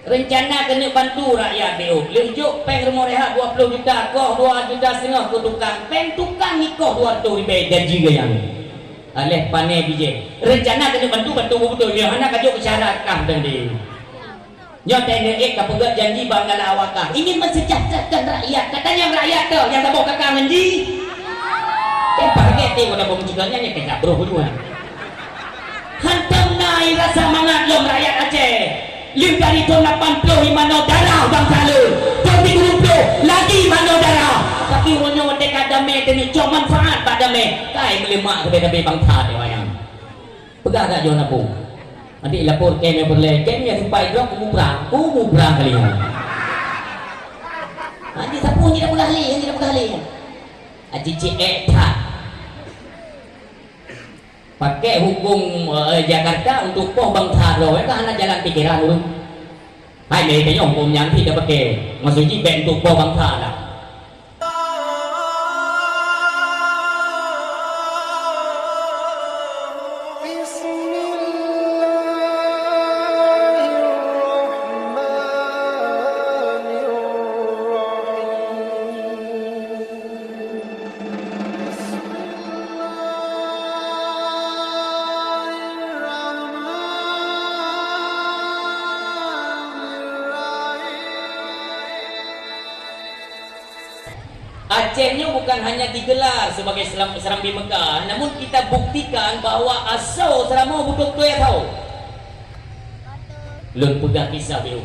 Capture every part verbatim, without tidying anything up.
Reuncana keuneuk bantu rakyat B O. Lheueh jok péng rumoh rehat dua ploh juta, koh dua juta seungoh keu tukang. Péng tukang nikoh dua ratus ribèe gaji geuh nyan. Aléh pané bijéh. Reuncana keuneuk bantu, bantu beutôi. Nyoe hana ka jok syarat kah teuntèe. Nyoe T N I ka peugah janji bak galak awak kah. Ingin mensejahterakan rakyat. Katanya rakyat tu nyang saboh kakang ngon jih. Eh, pakai teh pada pemujikan nyan nyang kena broh dua. Hantom na rasa mangat lom rakyat Aceh. Lheueh dari thôn lapan ploh manoe darah bansa lôn. Thôn tiga puluh lagi manoe darah. Tapi uroe nyoe watèe ka damé teuh cok manfaat bak damé. Kai meuleumah sabe-sabe bansa deh wayang. Peugah dak John Abu. Nanti lapor kem nyang peureulèe, kem nyang sempat idrop, ku mubrang, ku mubrang kali nyoe. Nanti sapu, nanti dak peugah lé, nanti dak peugah lé. Aji cik ek that. Pakai hukum, eh, Jakarta untuk poh bangsa droe, kan hana jalan pikiran ureueng. Hai, lé tanyoe hukum nyan pih dak pakai. Maksud jih bèk untuk poh bangsa dak. Aceh nyoe bukan hanya digelar sebagai seram-, Serambi Mekah, namun kita buktikan bahwa asoe Seuramoe beutôi-beutôi asoe. Lôn peugah kisah beuh.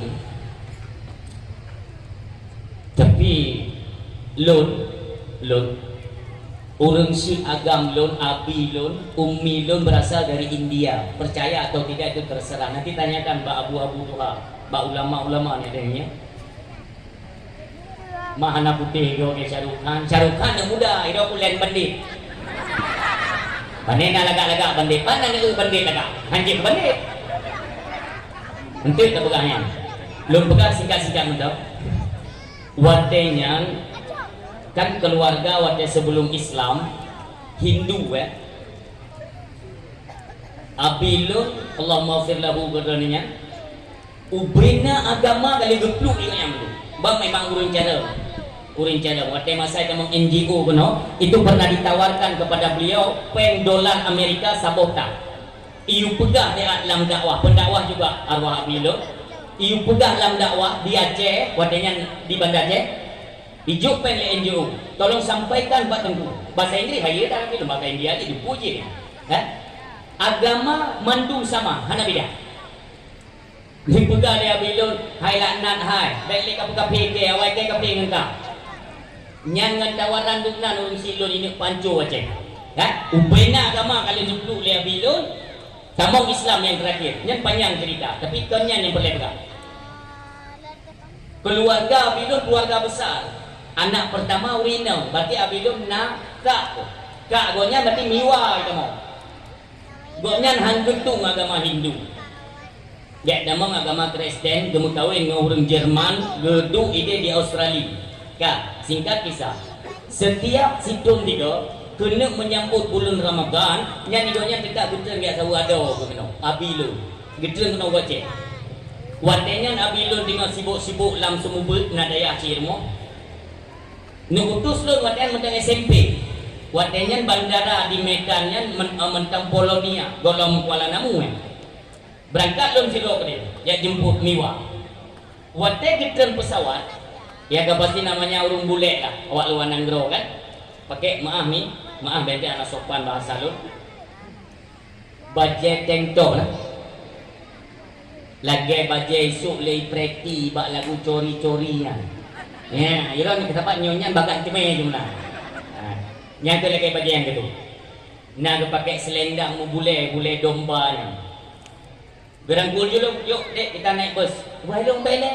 Tapi lôn, lôn, ureueng syiek agam lôn, abi lôn, ummi lôn berasal dari India. Percaya atau tidak itu terserah. Nanti tanyakan bak abu-abu tuha, bak ulama-ulama ni deh, ya. Mah hana putéh goe keu Shah Rukh Khan. Shah Rukh Khan nyang muda, idok ulèe bandét. Pane na lagak-lagak bandét, pane na eu bandét lagak. Hanjeuet bandét. Enteuk tapeugah nyan. Lôn peugah singkat-singkat mantong. Watèe nyan, kan keuluwarga watèe sebelum Islam, Hindu, eh. Abi lôn, Allahumma ghfir lahu, geutanyoe nyan, ubena agama ka lheueh geupluek lé gobnyan. Bah memang ureueng carông. Ureueng carông. Watèe masa tamong N G O keunoe, itu pernah ditawarkan kepada beliau péng dolar Amerika saboh tak. Iyue peugah di lam dakwah, pendakwah juga arwah abi lôn. Iyue peugah lam dakwah di Aceh, watèe nyan di Banda Aceh. Ijok péng lé N G O, tolong sampaikan bak teungku. Bahasa Inggris, hai, ya, tapi lembaga India aja dipuji. Kan? Agama mandum sama, hana beda. Dipeugah lé abi lôn, "Hai laknat hai, bèk lé kapeukafé kèe, awai kèe kafé ngon ka." Nyan ngon tawaran dum nan ureueng syiek lôn ineuk panco Aceh. Kan? Ubena agama ka lheueh geupluek lé abi lôn, tamong Islam nyang terakhir. Nyan panyang cerita, tapi kon nyan nyang peureulèe peugah. Keuluwarga abi lôn keuluwarga besar. Anak pertama ureueng inong, berarti abi lôn na kak. Kak gobnyan berarti miwa itamong. Gobnyan han geutueng agama Hindu. Gèt tamong agama Kristen, geumeukawen ngon ureueng Jerman, geuduek idéh di Australia. Ka, singkat kisah. Setiap sithôn tiga, keuneuk menyambut buleuen Ramadhan, nyan gobnyan teuka geutreun gèt saweue adoe keunoe. Abi lôn. Geutreun keunoe u Aceh. Watèe nyan abi lôn teungoh sibok-sibok lam seumeubeuet na dayah cit rumoh. Neuutus lôn watèe nyan mantong S M P. Watèe nyan bandara di Medan nyan men-, eh, mantong Polonia, gohlom Kuala Namu, eh. Beurangkat lôn sidroe keudéh, jak jeumput miwa. Watèe geutreun peusawat, ya ka pasti namanya ureueng bulèk lah, awak luwa nanggroe kan. Pakai maaf ni, maaf bèk hana sopan bahasa lôn. Bajèe tank top lah. Lagèe bajèe isôk lé Pretty bak lagu Cori-Cori nyan. Ya, ilôn ni saban nyoe nyan bagat teumé jumlah. Ha, nyan keuh lagèe bajèe nyang keuh. Na geupakék seulendang meubulèe, bulèe domba nyan. Geurangkul jih lôn, "Yuk, dek, kita naik bus." Wah, lôn bèk lé.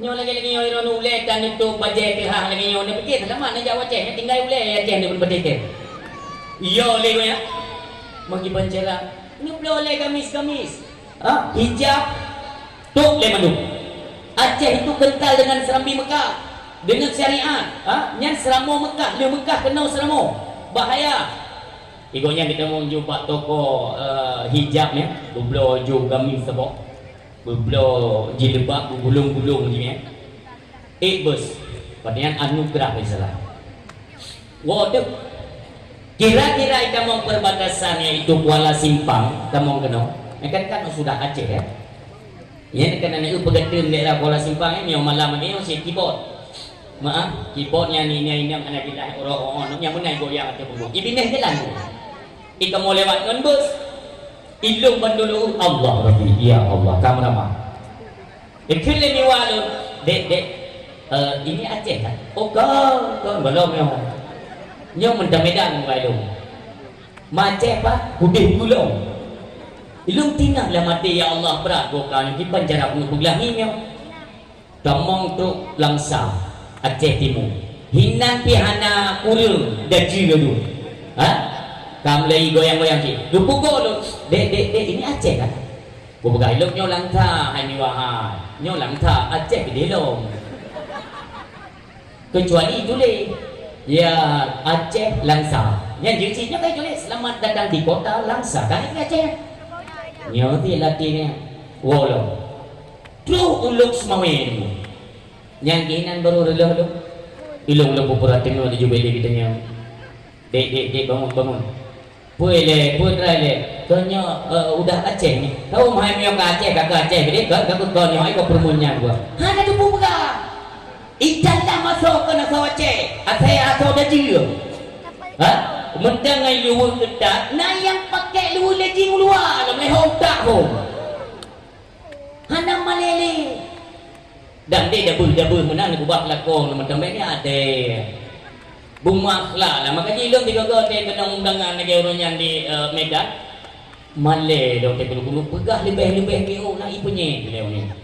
Nyoe lagèe-lagèe nyoe droeneuh ulèe tan neutôp bajèe teuhah lagèe nyoe, neupike seulamat neujak u Aceh, neutinggai ulèe Aceh neupeuleubeh teuh. Iya lé gobnyan. Meukiban cara, neubloe lé gamis-gamis. Ha? Hijab, tôp lé mandum. Aceh itu kental dengan Serambi Mekah, dengan syariat. Ha? Nyan Seuramoe Mekah, lé Mekah keunoe Seuramoe. Bahaya. Igoe nyan geutamong ju bak toko, eh, hijab nyan, geubloe ju gamis saboh. Beubloe jilbab, beugulong-gulong jih, eh. Ék bus, padahai anugerah Islam. Woe deuh. Kira-kira tamong perbatasan, yaitu Kuala Simpang, tamong keunoe. Nyan kan, kan sudah Aceh, ya. Nyan kan aneuk peugah teuh daerah Kuala Simpang, eh, nyoe malam nyoe si keyboard. Maaf, keyboard nyan ni, nyan, nyan aneuk kita, orang, orang, nyang meunan goyang ateueh punggung. Ibinéh jalan tu. Ikamoe lewat ngon bus. Ilong bandum, Allah Rabbi, ya Allah, ka meuramah. Ikheun lé miwa lôn, "Dek, dek, eh, ini Aceh kan?" "Oh, kon, kon, gohlom nyoe." Nyoe meuntang Medan muka ilong. "Ma Aceh, Pak, kudeh gulong." Ilong tinggai lam até, "Ya Allah, brat gob ka nyoe, kiban cara peugah nyoe." Tamong trok Langsa, Aceh Timu. Hinan pih hana kureueng daji laju. Ha? Ka mulai goyang-goyang cit. Geupeugoe lôn, "Dek, dek, dek, ini Aceh kan?" Kupeugah, "Ilong nyoe Langsa, hai miwa hai. Nyoe Langsa, Aceh keudeh lom." Kecuali tuléh, "Ya, Aceh Langsa." Nyan jeuet cit nyoe ka tuléh, "Selamat datang di kota Langsa." Kan itu Aceh. Nyoe ti latih nyan. Woe lom. Troh u Lhokseumawe nyoe. Nyang keunan barô reuloh lom. Ilong lom pura-pura teungoh laju bèk lé geutanyoe. "Dek, dek, dek, bangun, bangun." "Peue lé, peue teurai lé?" "Tanyoe, eh, udah Aceh ni." "Tahu hai meunyoe ka Aceh, ka, ka Aceh, dek, ka, ka, ka, nyoe ai ka peureumeun nyan gua." Hana teupeu peugah. Itan dah masôk keu asoe Aceh, asai asoe daji. Ha? Meuntang ngai luweue keutat, na nyang pakai luweue lé jih u luwa, lam lehong tahun. Hana malèe lé. Dan deh dabeuh-dabeuh meunan gubak lakong meuteumé ni adé. Beumaklah lah, maka jih lôn tiga-tiga teuh keunong undangan lagèe ureueng nyan di, eh, Medan. Malèe lôn teuh keuneuk peugah leubeh-leubeh miôk na ipeunyèt lé ureueng nyan.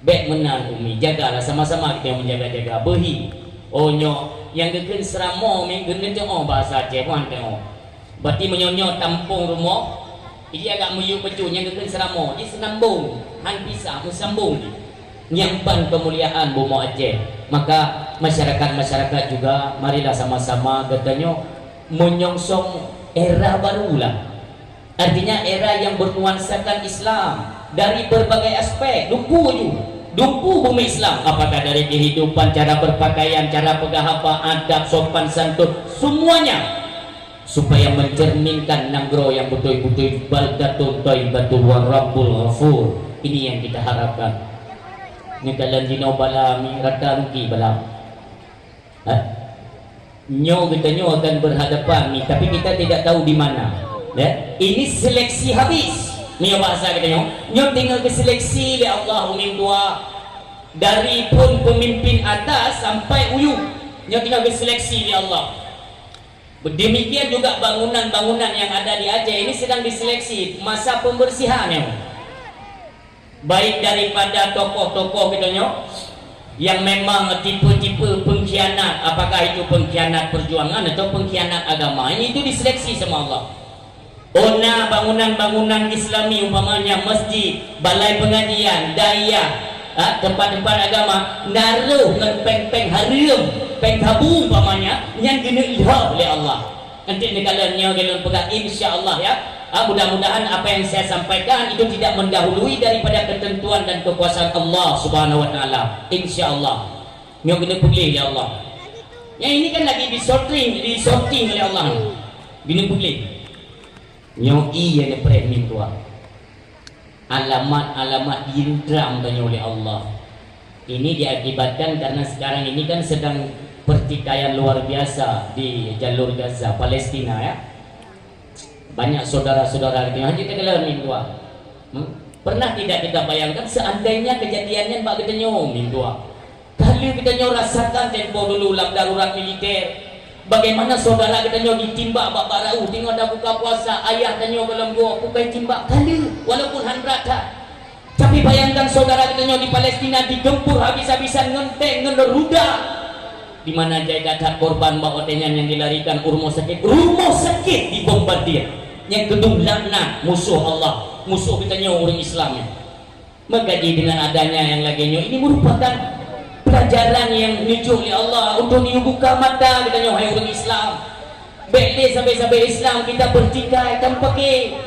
Bèk meunan, Umi, jagalah sama-sama kita menjaga-jaga. Beuhi. Oh, nyoe, nyang geukheun seuramoe, mi, geuneuteuk oh bahasa Aceh, bukan tengok. Berarti meunyoe nyoe tampông rumoh, jadi agak meuyueb bacut nyang geukheun seuramoe, jadi seunambong, han pisah, meusambong jih. Nyang ban keumuliaan bumoe Aceh. Maka masyarakat-masyarakat juga, marilah sama-sama geutanyoe meunyongsong era baru lah. Artinya era yang bernuansakan Islam dari berbagai aspek. Dumpeue ju, dumpeue bumoe Islam. Apakah dari kehidupan, cara berpakaian, cara peugah haba, adab, sopan santun, semuanya. Supaya mencerminkan nanggroe nyang beutôi-beutôi baldatun thaibatun wa rabbun ghafur. Ini yang kita harapkan. Neukalon jinoe bala mi rata rugi bala. Ha? Nyoe geutanyoe akan berhadapan ni, tapi kita tidak tahu di mana. Ya? Ini seleksi habis. Nyoe bahasa geutanyoe. Nyoe tinggal geuseleksi lé Allah, Umi Tuha. Dari pun pemimpin atas sampai u yup. Nyoe tinggal geuseleksi lé Allah. Demikian juga bangunan-bangunan yang ada di Aceh ini sedang diseleksi masa pembersihan nyoe. Baik daripada tokoh-tokoh geutanyoe yang memang tipe-tipe pengkhianat, apakah itu pengkhianat perjuangan atau pengkhianat agama, ini itu diseleksi sama Allah. Oh, na bangunan-bangunan Islami, umpamanya masjid, balai pengajian, dayah, ha, tempat-tempat agama, na rôh ngon péng-péng hareuem, péng sabu umpamanya, nyan geuneuk ilham lé Allah. Enteuk neukalon nyoe lôn peugah, insya Allah, ya. Ah, mudah-mudahan apa yang saya sampaikan itu tidak mendahului daripada ketentuan dan kekuasaan Allah Subhanahu wa Taala. Insya Allah. Nyoe geuneuk peugléh lé Allah. Yang ini kan lagi disorting, disorting oleh Allah. Geuneuk peugléh. Nyoe ie neupreh mintuan. Alamat-alamat diinteram tanyoe lé Allah. Ini diakibatkan karena sekarang ini kan sedang pertikaian luar biasa di jalur Gaza, Palestina, ya. Banyak saudara-saudara kita yang hanya kita mintuan. Hmm? Pernah tidak kita bayangkan seandainya kejadiannya bak kita nyoe mintuan? Ka lheueh geutanyoe rasakan tempo dulu lam darurat militer. Bagaimana saudara geutanyoe ditimbak bak barô, teungoh tabuka puasa, ayah tanyoe goh lom gob, bukai timbak ka lheueh, walaupun han brat that. Tapi bayangkan saudara geutanyoe di Palestina digempur habis-habisan ngon tank, ngon rudal. Di mana jai that-that korban bak watèe nyan nyang dilarikan u rumoh sakét. Rumoh sakét dibombardir. Nyang keudum laknat musoh Allah, musoh geutanyoe ureueng Islam nyan. Maka jih dengan adanya yang lagèe nyoe, ini merupakan pelajaran yang neujok lé Allah untuk neubuka mata geutanyoe, hai ureueng Islam. Bèk lé sabe-sabe Islam kita bertikai tanpa ke.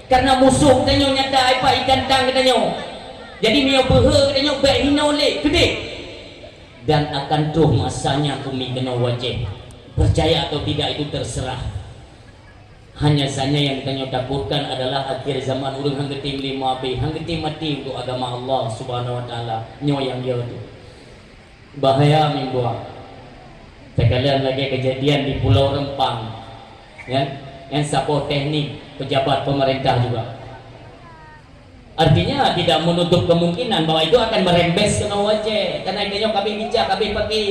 Karena musoh geutanyoe nyata, ai pat, i tantang geutanyoe. Jadi, meunyoe beuhe geutanyoe, bèk hinoe lé, keudéh. Dan akan troh masanya keunoe u Aceh. Percaya atau tidak, itu terserah. Hanya saja yang geutanyoe takutkan adalah akhir zaman ureueng han geutem lé mabe, han geutem maté untuk agama Allah Subhanahu wa Taala. Nyoe nyang jeuet tu. Bahaya meutuah. Takalon lagèe kejadian di Pulau Rempang, ya, nyan saboh teknik pejabat pemerintah juga. Artinya, tidak menutup kemungkinan bahwa itu akan merembes keunoe u Aceh. Karena geutanyoe ka abéh bijak, ka abéh pake.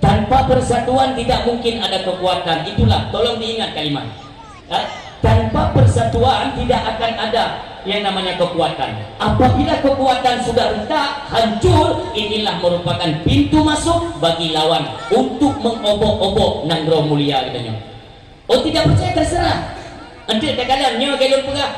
Tanpa persatuan tidak mungkin ada kekuatan. Itulah, tolong diingat kalimat. Ya, tanpa persatuan tidak akan ada yang namanya kekuatan. Apabila kekuatan sudah retak, hancur, inilah merupakan pintu masuk bagi lawan untuk mengobok-obok nanggroe mulia geutanyoe. Oh, tidak percaya, terserah. Enteuk takalon nyoe lôn peugah,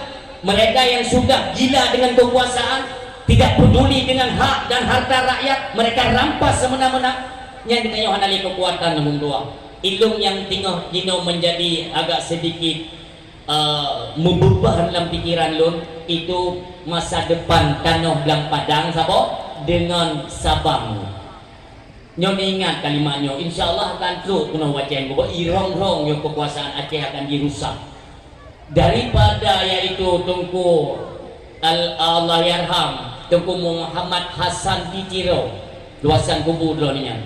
mereka yang sudah gila dengan kekuasaan, tidak peduli dengan hak dan harta rakyat, mereka rampas semena-mena, nyan geutanyoe hana lé kekuatan meutuah. Ilôn nyang teungoh jinoe menjadi agak sedikit, eh, meubeubah lam pikiran lôn, itu masa depan tanoh lam Padang saboh deungon Sabang. Nyoe ingat kalimat nyoe, insya Allah akan trok keunoe u Aceh, irong-rong nyoe kekuasaan Aceh akan dirusak. Daripada yaitu Teungku Al-, Allahyarham, Teungku Muhammad Hasan di Tiro, luasan kubu droeneuh nyan.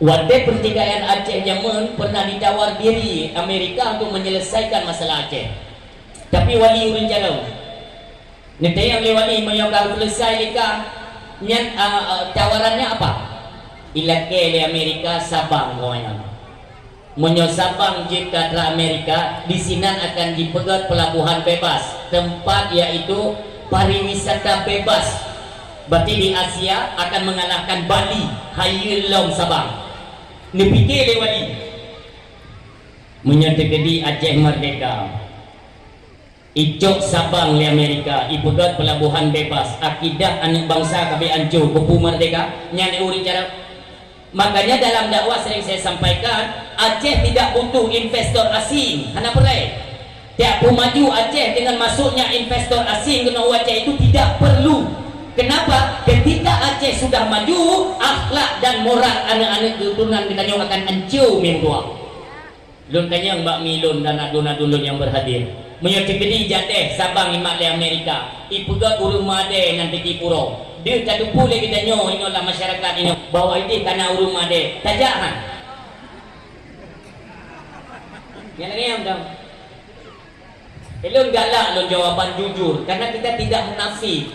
Watèe peutikaian Aceh jameun pernah ditawar diri Amerika untuk menyelesaikan masalah Aceh. Tapi wali ureueng carông. Neutanyong lé wali, meunyoe ka seuleusoe lé ka, nyan, a, a, tawarannya apa? Ilakèe lé Amerika Sabang, gobnyan. Meunyoe Sabang jeuet keu atra Amerika, disinan akan jipeugöt pelabuhan bebas, tempat yaitu pariwisata bebas. Berarti di Asia akan mengalahkan Bali, hayeue lom Sabang. Neupike lé wali, meunyoe teukeudi Aceh merdeka, icok Sabang lé Amerika, ipeugöt pelabuhan bebas, akidah aneuk bansa ka abéh ancô, keupeue merdeka? Nyan ureueng carông. Makanya dalam dakwah sering saya sampaikan, Aceh tidak butuh investor asing, hana peureulèe. Tiep peumaju Aceh dengan masuknya investor asing keunoe u Aceh itu tidak perlu. Kenapa? Ketika Aceh sudah maju, akhlak dan moral aneuk-aneuk keuturunan geutanyoe akan ancô meutuah. Lôn tanyong bak mi lôn dan aduen-aduen lôn nyang berhadir. Meunyoe teukeudi jadèh Sabang imat lé Amerika, ipeugöt ureueng Madé ngon Teungku Puro. Deuh tateupeue lé geutanyoe inoe lam masyarakat inoe bahwa idéh ka na ureueng Madé. Tajak han? Nyang laén dong. Ilôn galak lôn jawaban jujur, karena kita tidak munafik.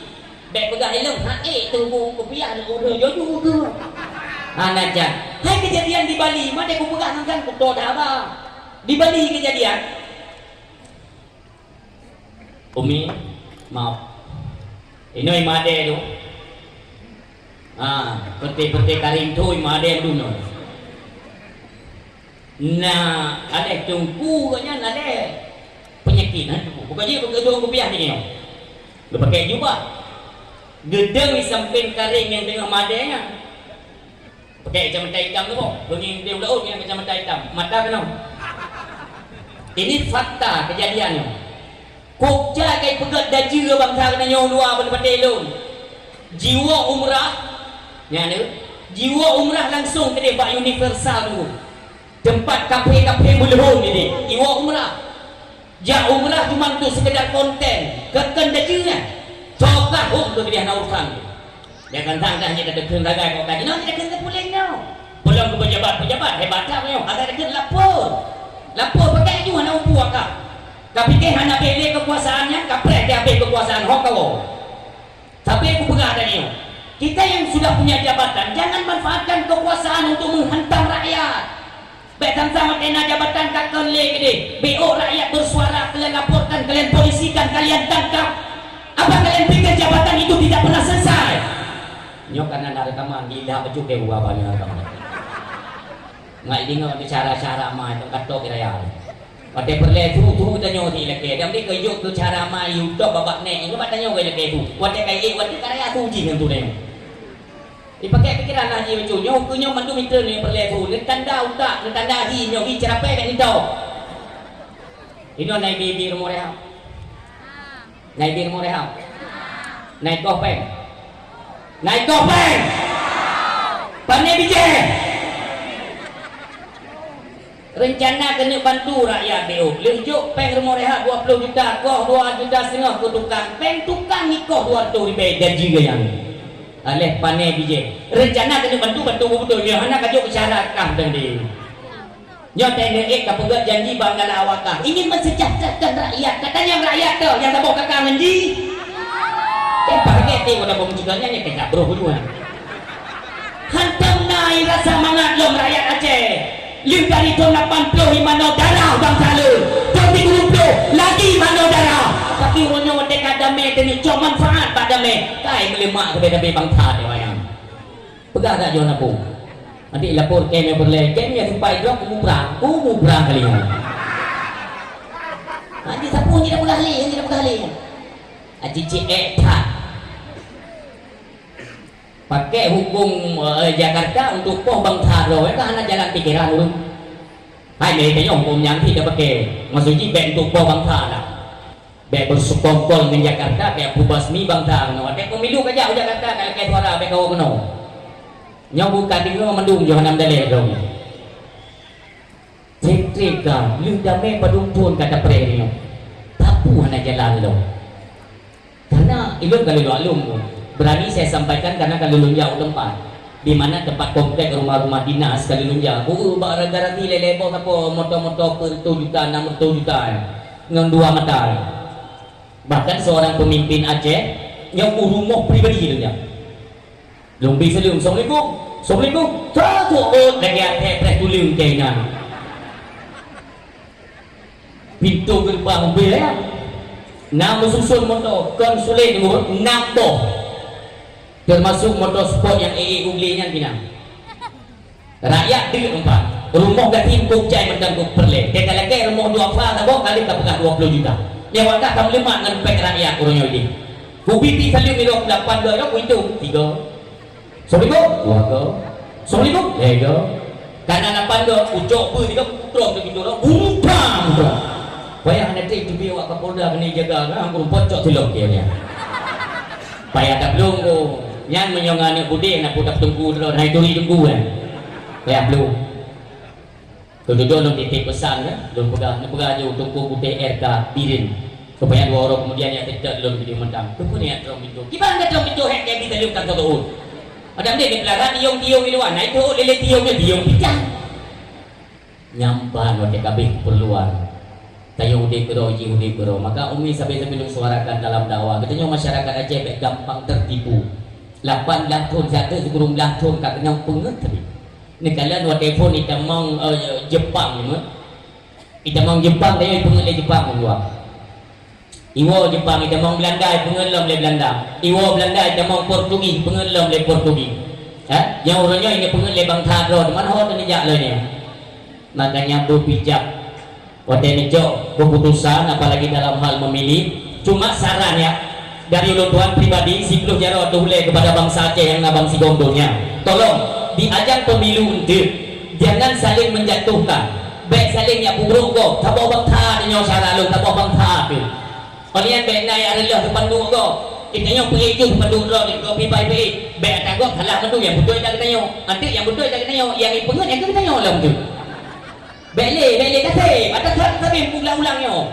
Bèk peugah ilôn, "Hai, Teungku, kupiah lôn ureueng jujur tu." Hana jan. Hai kejadian di Bali, Madé kupeugah nyan kan kuto dah haba. Di Bali kejadian. Umi, maaf. Inoe Madé tu. Ha, peuté-peuté karing tu Madé dunoe. Na, aléh teungku gobnyan aléh peunyakét, ha, teungku. Bukan jih, bukan teungku piah ni nyoe. Geupakèk jubah. Geudong di sampéng karéng nyang teungoh Madé nyan. Pakèk kacamata itam tu, boh. Beungieng di laôt nyan kacamata itam. Mata keunoe. Ini fakta kejadian nyoe. Kok jai kai peugöt dajeue bansa geutanyoe u luwa bak teumpat lôn. Jiwoe umrah, nyan, jiwoe umrah langsung keudéh bak Universal tu. Teumpat kaphé-kaphé meuleuhon nyan, jiwoe umrah. Jak umrah cuma untuk sekedar konten, keu kon dajeue nyan. Tokah hom keu keudéh na urusan. Jangan sangka hanya kata kheun sagai kok ka jinoe, hanya kata puléng nyoe. Peulom keu pejabat-pejabat hebat that nyoe, hana kata kheun lapor. Lapor pakai ju hana umpu akak. Ka pike hana bele kekuasaan nyan, ka preh dia habéh kekuasaan hok kawoe. Tapi aku peugah tadi nyoe, kita yang sudah punya jabatan, jangan manfaatkan kekuasaan untuk menghantam rakyat. Bèk tham-tham watèe na jabatan ka kon lé keudéh. Beuôk rakyat bersuara, kalian laporkan, kalian polisikan, kalian tangkap. Apa kalian pikir jabatan itu tidak pernah selesai? Nyoe kana na rekaman, gila beujeuet deh uwa banyak rekaman. Ngai deungoe cara-cara mai tong katok raya. Watèe peureulèe su, su tanyoe si lakèe. Dan bri keu jok keu cara mai YouTube babak nèk, nyoe bak tanyoe keu lakèe su. Watèe kai ék, watèe ka raya su jih ngon tu nyoe. Dipakai pikiran lah jih bacut. Nyoe ukeue nyoe mandum item nyoe peureulèe su. Neutanda utak, neutanda hi nyoe, hi ceurapée bèk nitôb. Inoe na ibi-ibi rumoh reha? Na ibi rumoh reha? Na ikoh péng? Na ikoh péng? Pane bijéh? Reuncana keuneuk bantu rakyat B O. Lheueh jok péng rumoh reha dua ploh juta, koh dua juta seungoh keu tukang. Péng tukang ikoh dua reutôh ribèe janji geuh nyan. Aléh pane bijéh. Reuncana keuneuk bantu, bantu beutôi. Nyoe hana ka jok syarat kah teuntèe. Nyoe teuh neuék ka peugah janji bak galak awak kah. Ingin mensejahterakan rakyat. Katanya rakyat tu nyang saboh kakang ngon jih. Eh, pakai teh udah bom juga nyanyi ke tak bro dua. Hantom na rasa mangat lom rakyat Aceh. Lheueh dari thon lapan ploh manoe darah bansa lôn. Thon tiga puluh lagi manoe darah. Tapi uroe nyoe watèe ka damé teuneuk cok manfaat bak damé. Kai meuleumah keu damé bansa deh wayang. Peugah dak John Abu. Nanti lapor kem nyang peureulèe, kem nyang sempat idrop, kubu prang, kubu prang kali nyoe. Nanti sapu, nanti dah peugah lé, nanti dah peugah lé. Aji cik ek that. Pakai hukum, eh, Jakarta untuk poh bansa droe, kan hana jalan pikiran ureueng. Hai, lé tanyoe hukum nyan cit dah pakai. Maksud jih bèk untuk poh bansa dah. Bèk bersukongkol ngon Jakarta, bèk beubasmi bansa nyoe. Watèe pemilu ka jak u Jakarta, ka lakèe suara, bèk kawok keunoe. Nyoe buka deungoe mandum Yohanan daleh droe. Setrika, lheueh damé padum thon ka tapreh nyoe. Tapu hana jalan lom. Karena ilôn ka lôn lôn, berani saya sampaikan karena ka lôn jak u teumpat. Di mana tempat komplek rumah-rumah dinas ka lôn jak. Beu bak garasi lé-lé boh sapo moto-moto peuet reutôh juta, enam reutôh juta, eh, ngon dua mata, eh. Bahkan seorang pemimpin Aceh nyang u rumoh pribadi lôn jak. Lôn bi saleuem, "Assalamualaikum." "Assalamualaikum." Satu ot lagèe até preh tuleueng keunan. Pintoe geureubang ubé ya. Na meususon moto, kon sulet ngon nam boh. Teumasok moto sport nyang ék-ék u glé nyan pih na. Rakyat deuek empat. Rumoh gasien kok jai mantong kok peureulèe. Teuka lakèe rumoh dua fa saboh kali ka peugah dua ploh juta. Nyoe awak ka meuleumak ngon péng rakyat uroe nyoe jih. Kubi pi saleuem ilok lapan dua ilok kuitung. Tiga. Assalamualaikum. Dua go. Assalamualaikum. Tiga. Kana lapan go, ucok beu tiga putroh ke pintu roh. Bumukam tu. Payah hana teuh teubiet awak Kapolda keuneuk jaga, kan? Aku rumpok cok silok dia, dia. Payah tak belum ko. Nyan meunyoe ngon aneuk budek, nak putak teungku tu, naik turi teungku, kan? Payah belum. Keududuk lôn titip pesan, kan? Lôn peugah, lôn peugah aju Teungku Putéh R K Bireuen. Supaya dua uroe kemudian nyan teutot lôn video mentang. Teungku niat droe pintoe. Kiban ka droe pintoe hek jadi taleuem ka teuôt. Adam deh di pelaran tiong-tiong di luwa, na itu lele tiong nyoe tiong picang. Nyan ban watèe ka abéh keperluan. Tanyoe udép keudroe jih udép keudroe. Maka umi sabe-sabe lôn suarakan dalam dakwah. Geutanyoe masyarakat Aceh bèk gampang tertipu. Lapan blah thon, siat teuk sikureueng blah thon ka keunong peungeuet tadi. Neukalon watèe phon itamong, eh, Jepang nyoe. Itamong Jepang, tanyoe ipeungeuet lé Jepang meutuah. Iwoe Jepang, itamong Beulanda, ipeungeuet lom lé Beulanda. Iwoe Beulanda, itamong Portugis, ipeungeuet lom lé Portugis. Ha? Nyang uroe nyoe ineuk peungeuet lé bansa droe, teuma ho teuneuk jak lom nyoe. Makanya beupijak watèe neucok keputusan, apalagi dalam hal memilih. Cuma saran ya, dari ulôn tuan pribadi, siplôh jaroe teuhulèe kepada bansa Aceh nyang na ban sigom donya. Tolong, di ajang pemilu eunteuk, jangan saling menjatuhkan. Bèk saling jak peubrôk gob, saboh bansa tanyoe syara lôn, saboh bansa teuh. Óh lheueh nyan bèk na jak reuloh teupanduek gob. Geutanyoe peuék jeuh teupanduek droe, gob pi bai peuék. Bèk ata gob salah mandum, nyang beutôi ata geutanyoe. Eunteuk nyang beutôi ata geutanyoe, nyang ipeungeuet nyang keu geutanyoe lom teuh. Bèk lé, bèk lé gasé. Ata that sabé meuulang-ulang nyoe.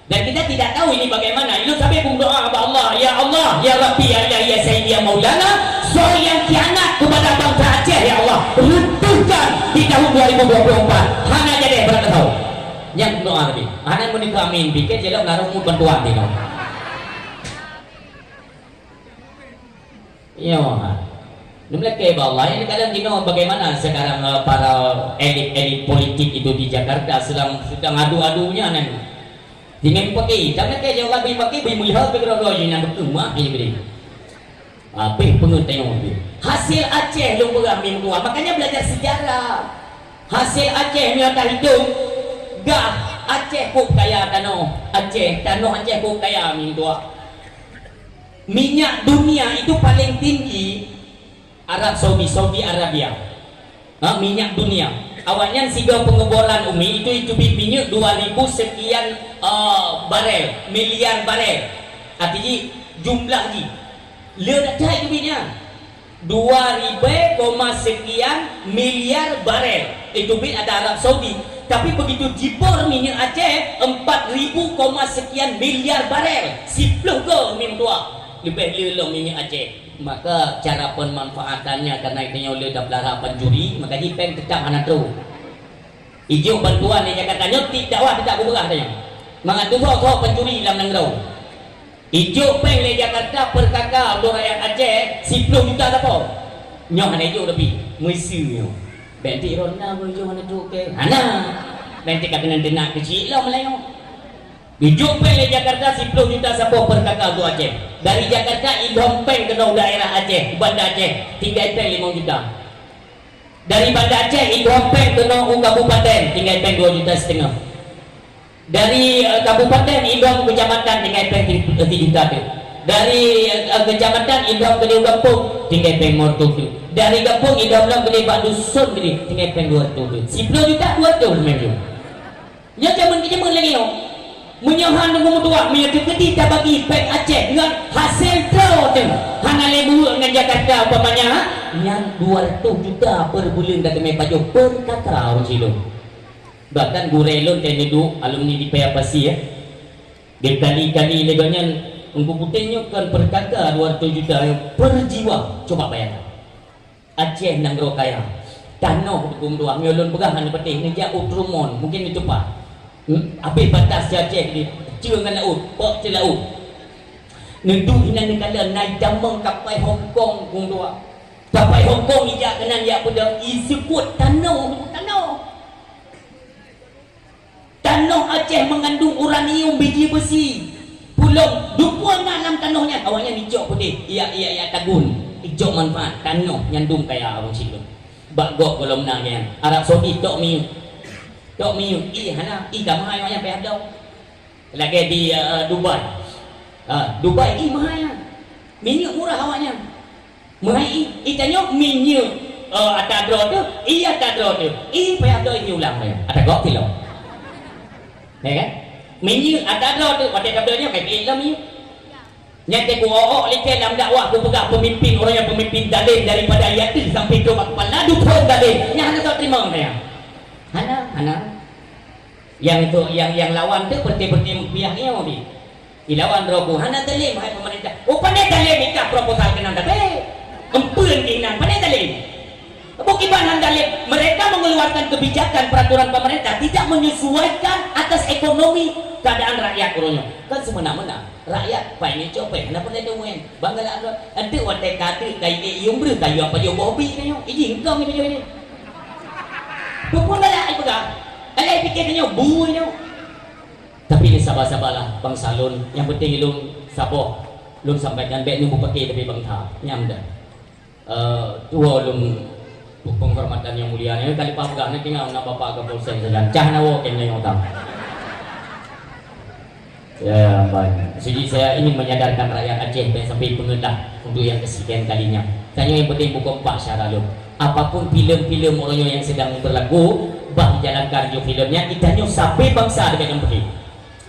Dan kita tidak tahu ini bagaimana. Ilôn sabé kumeudoa bak Allah, "Ya Allah, ya Rabbi, ya Ilahi, ya Sayyidi, ya Maulana, soe nyang khianat kepada bangsa Aceh, ya Allah, runtuhkan di tahun dua ribu dua puluh empat." Hana jadi beurat tahu. Nyang doa tadi. Hana meunikah amin, pikir jelek naruh mut bantuan di kau. Iya, ha. Neumeulakèe bak Allah. Ini kadang jinoe bagaimana sekarang, eh, para elit-elit politik itu di Jakarta sedang, sedang adu-adunya nan. Dengan pakai, jangan kayak jawab lebih pakai, beri melihat ke kedua-dua ini nak berkemah ini beri. Habis pengertian lebih. Hasil Aceh lom peugah minggu. Makanya belajar sejarah. Hasil Aceh ni akan hitung. Gah Aceh kok kaya tanoh. Aceh, tanoh Aceh kok kaya minggu. Minyak dunia itu paling tinggi Arab Saudi, Saudi Arabia. Ha, minyak dunia. Awaknyan sigoe peungeboran umi itu, itu bit minyeuk dua ribu sekian, eh, barel, miliar barel. Arti jih, jumlah jih. Le that that itu bit nyan. Dua ribu koma sekian miliar barel. Itu bit ada Arab Saudi. Tapi begitu jibor minyeuk Aceh, empat ribu koma sekian miliar barel. Siploh goe umi meutuah. Leubeh le lom minyeuk Aceh. Maka cara pemanfaatannya, karena geutanyoe le tapeulara pancuri, maka jih péng teutap hana trok. Ijok bantuan di Jakarta nyoe, tiep dakwah teutap geupeugah tanyoe. Mangat tuboh-tuboh pancuri lam nanggroe. Ijok péng lé Jakarta peurkaka untuk rakyat Aceh siploh juta sapo. Nyoe hana ijok tapi, meuseu nyoe. Bèk ti ron na beuh ijok hana trok keu. Hana. Bèk ti ka keunan teunak keuchik lom Meulayu. Ijok péng lé Jakarta siploh juta sapo peurkaka untuk Aceh. Dari Jakarta idhom péng keunoe daerah Aceh, Banda Aceh, tinggai péng limong juta. Dari Banda Aceh idhom péng keunoe u kabupaten, tinggai péng dua juta setengah. Dari, eh, kabupaten idhom kecamatan, tinggai péng ti-, eh, tijuh juta teuh. Dari, eh, kecamatan idhom keudéh u gampông, tinggai péng limong reutôh teuh. Dari gampông idhom lom keudéh bak dusun keudéh, tinggai péng dua reutôh teuh. Siploh juta dua reutôh memang. Nyoe jameun keu jameun lagèe nyoe. Meunyoe han teungku meutuah, meunyoe teukeudi tabagi péng Aceh ngon hasé droe teuh, hana lé buet ngon Jakarta umpamanya, nyan dua reutôh juta per buleuen ka teumé pajoh peurkaka ureueng chik lôn. Bahkan gurèe lôn nyang neuduek alumni di Paya Pasi, ya. Geukali-kali lé gobnyan, Teungku Putéh nyoe kon peurkaka dua reutôh juta nyoe per jiwa. Coba bayangkan. Aceh nanggroe kaya. Tanoh huköm dua, meunyoe lôn peugah hana peutéh, neujak u Trumon, mungkin neutupat. Hmm? Abéh batas di Aceh di, ceue ngon laôt, pok ceue laôt. Neuduek inan neukalon, na idamong kapai Hong Kong huköm dua. Kapai Hong Kong ijak keunan jak peudong, iseukot tanoh, tanoh. Tanoh Aceh mengandung uranium, biji besi. Pulom, dukua na lam tanoh nyan, awaknyan icok peudeh, iyak, iyak, iyak tagun. Icok manfaat, tanoh nyan dum kaya ureueng syiek. Bak gok gohlom na nyan, Arab Saudi tok miyueb. Tok miyueb, i hana, i ka meuhai awaknyan payah dong. Lagèe di, eh, Dubai. Ha, Dubai, i meuhai nyan. Minyeuk murah awaknyan. Meuhai i, i tanyoe minyeuk, eh, ata droe teuh, i ata droe teuh, i payah bloe i ulang payah. Ata gok tilom. Ya kan? Minyeuk ata droe teuh, watèe tabloe nyoe ka jeuet lom minyeuk. Nyan teuh ku-ôk-ôk likèe lam dakwah, kupeugah peumimpin, ureueng nyang peumimpin dalem daripada i ateueh sampai trok bak keupala, duphon dalem. Nyan hana teurimong saya. Hana, hana. Nyang itu, nyang, nyang lawan teuh peureuté-peureuté meupiah nyoe. Ilawan droe ku, hana dalem hai pemerintah. Oh, pandai dalem ikah proposal keunan tapi. Empeuen keunan, pandai dalem. Bukiban hana dalem. Mereka mengeluarkan kebijakan peraturan pemerintah tidak menyesuaikan atas ekonomi keadaan rakyat ureueng nyoe. Kan semena-mena. Rakyat pai ni cok pai, hana pandai deungon. Bang galak droe. Enteuk watèe ka teuk kai ék yum breuh, ka yum pajoh boh bi tanyoe. Iji engkong ni pajoh ni. Peue pun galak ai peugah. Alah pikir tanyoe bui nyoe. Tapi ni sabar-sabarlah bansa lôn, nyang penting lôn saboh lôn sampaikan, bèk nyoe bupati tapi bangsa. Nyan dah. Eh, tuwo lôn penghormatan nyang mulia nyoe, ka lipah peugah, na tinggai na Bapak Kapolsek sajan. Cah na woe kèe nyoe utang. Ya, baik. Jadi saya ingin menyadarkan rakyat Aceh, bèk sampai peungeut lah untuk yang kesekian kalinya. Tanyoe nyang penting bukon pak syara lôn. Apapun filem-filem ureueng nyoe nyang sedang berlaku, bah dijalankan ju filem nyan, geutanyoe sabe bansa diberikan bukti.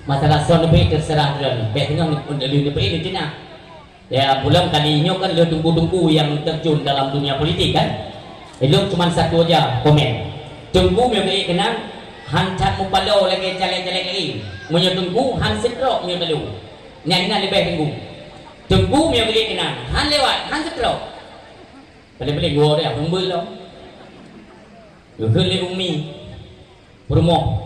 Masalah sound effect terserah droen, bèk teungoh neubri neubri neucina. Ya, pulang kali nyoe kan le teungku-teungku nyang terjun dalam dunia politik kan. Ilôn cuma satu aja komen. Teungku meunyoe geuék keunan, han that mupaloe lagèe caleg-caleg laén. Meunyoe teungku, han seutrok meunyoe talo. Nyan na leubeh teungku. Teungku meunyoe geuék keunan, han lewat, han seutrok. Paléng-paléng dua ureueng peumbeuet lom. Geukheun lé umi peurumoh.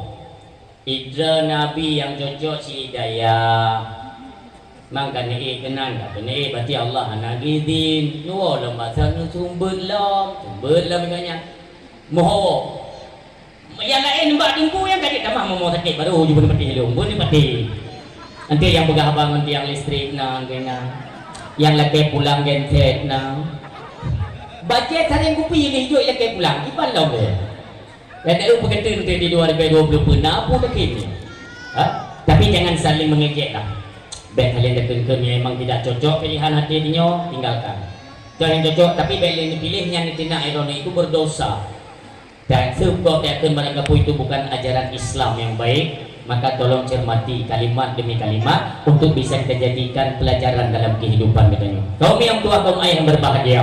Idra Nabi nyang cocok si Dayah. Mang ka neuék keunan, ka neuék, berarti Allah hana geuidhin. Neuwoe lom basa neusumbeuet lom, sumbeuet lom nyan. Meuho. Nyang laén bak teungku nyang ka jeuet tamah momo sakét baru jubeuet pati lom, beuet pati. Nanti nyang peugah haba ngon tiang listrik na, ngon na. Nyang lakèe pulang genset na. Bajèe sareng kupi lé jok lakèe pulang, kiban lom deh. Nyang tak lupa kata nanti di dua ribu dua puluh pun na pun dekat ni. Ha? Tapi jangan saling mengejek lah. Bèk saling dekeun-keun yang memang tidak cocok pilihan hati dinyo, tinggalkan. Cok yang cocok, tapi bèk lé neupiléh nyan neutina ironi itu berdosa. Dan seukoh takheun barangkapeue itu bukan ajaran Islam yang baik, maka tolong cermati kalimat demi kalimat untuk bisa kita jadikan pelajaran dalam kehidupan geutanyoe. Kaum yang tua, kaum ayah yang berbahagia,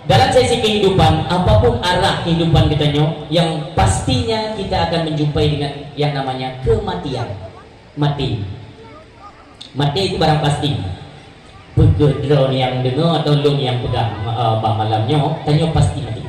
dalam sesi kehidupan, apapun arah kehidupan geutanyoe, yang pastinya kita akan menjumpai dengan yang namanya kematian. Mati. Mati itu barang pasti. Peugah droe nyang deungoe atau lôn nyang peugah, eh, bak malam nyoe, tanyoe pasti mati.